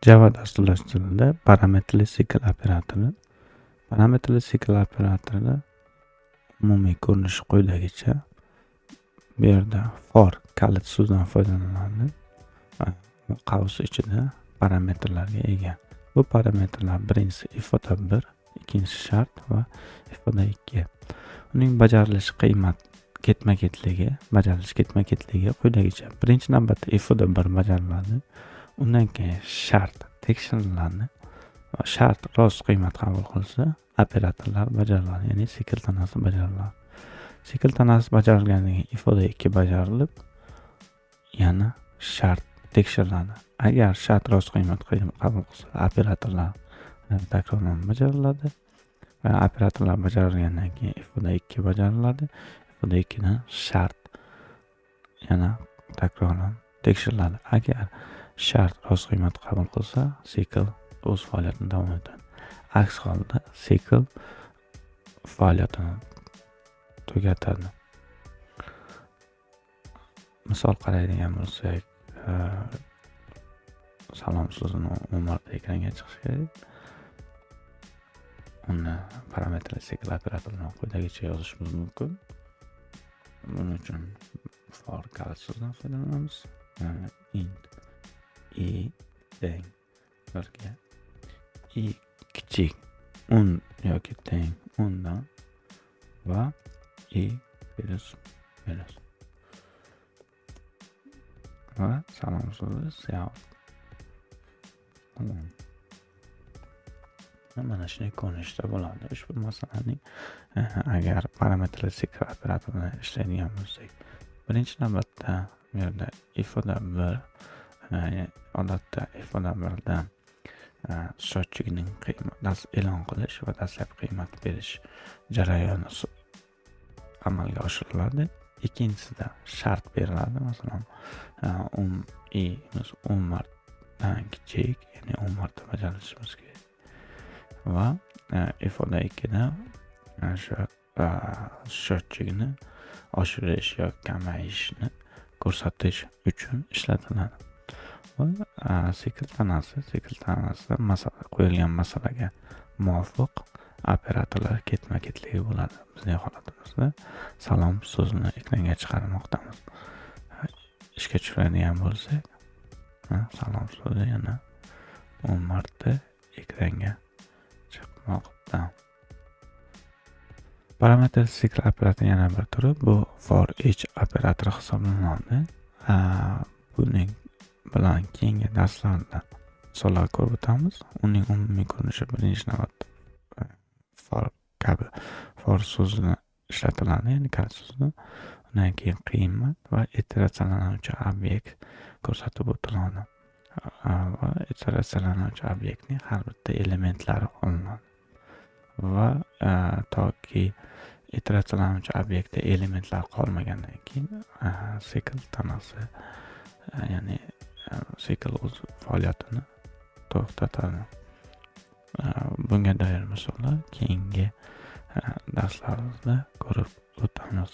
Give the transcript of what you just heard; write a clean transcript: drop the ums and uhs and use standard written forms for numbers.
Java dasturlash tilida parametrli sikl operatori. Parametrli sikl operatorida umumiy ko'rinishi quyidagicha. Bu yerda for kalit so'zidan foydalaniladi va qavs ichida parametrlarga ega. Bu parametrlar: birinchisi ifoda 1, ikkinchisi shart va ifoda 2. Uning bajarilishi qiymat ketma-ketligi, bajarilish ketma-ketligi quyidagicha. Birinchi navbatda ifoda 1 bajariladi. Undan keyin shart tekshiriladi va shart rost qiymat qabul qilsa, operatorlar bajariladi, ya'ni sikl tanasi bajariladi. Sikl tanasi bajarilgandan keyin ifoda 2 bajarilib, yana shart tekshiriladi. Agar shart rost qiymat qabul qilsa, operatorlar takroran bajariladi va operatorlar bajarilgandan keyin ifoda 2 bajariladi. Ifoda 2 dan shart yana takroran tekshiriladi. Agar shart rost qiymat qabul qilsa, sikl o'z faoliyatini davom etadi. Aks holda sikl faoliyatini tugatadi. Misol qaraydigan bo'lsak, salom so'zini 10 marta ekranga chiqishi kerak. Uni parametrli sikl operatorini quyidagicha yozishimiz mumkin. Buning uchun for kalit so'zidan foydalanamiz. Int i teng birga, i kichik 10 yoki teng 10 dan va i plus plus va salom so'zi cout salom. Mana shunday ko'rinishda bo'ladi. Ushbu masalaning agar parametrli sikl operatorini ishlaydigan bo'lsak, birinchi navbatda bu yerda ifoda 1, odatda ifoda 1da счетчик ning qiymat e'lon qilish va dastlabki qiymat berish jarayoni amalga oshiriladi. Ikkinchisida shart beriladi, masalan, 10 i 10 martadan kichik, ya'ni 10 marta bajarilishimiz kerak va ifoda ikkida o'sha счетчик ni oshirish yoki kamayishni ko'rsatish uchun ishlatiladi. Va sikl tanasi masala qo'yilgan masalaga muvofiq operatorlar ketma ketligi bo'ladi. Bizning holatimizda salom so'zini ekranga chiqarmoqdamiz. Ishga tushiradigan bo'lsak, salom so'zi yana 10 marta ekranga chiqmoqda. Parametr sikl operatori yana bir turi, bu for each operatori hisoblanadi. Buning bilan keyingi darslarda misollar ko'rib o'tamiz. Uning umumiy ko'rinishi: birinchi navbatda for kabi for so'zini ishlatiladi, ya'ni kalit so'zini. Undan keyin qiymat va iteratsiyalanuvchi obyekt ko'rsatib o'tiladi va iteratsiyalanuvchi obyektning har bitta elementlari olinadi va toki iteratsiyalanuvchi obyektda elementlar qolmagandan keyin sikl tanasi, ya'ni sikl o'z faoliyatini to'xtatadi. Bunga doir misollar keyingi darslarimizda ko'rib o'tamiz.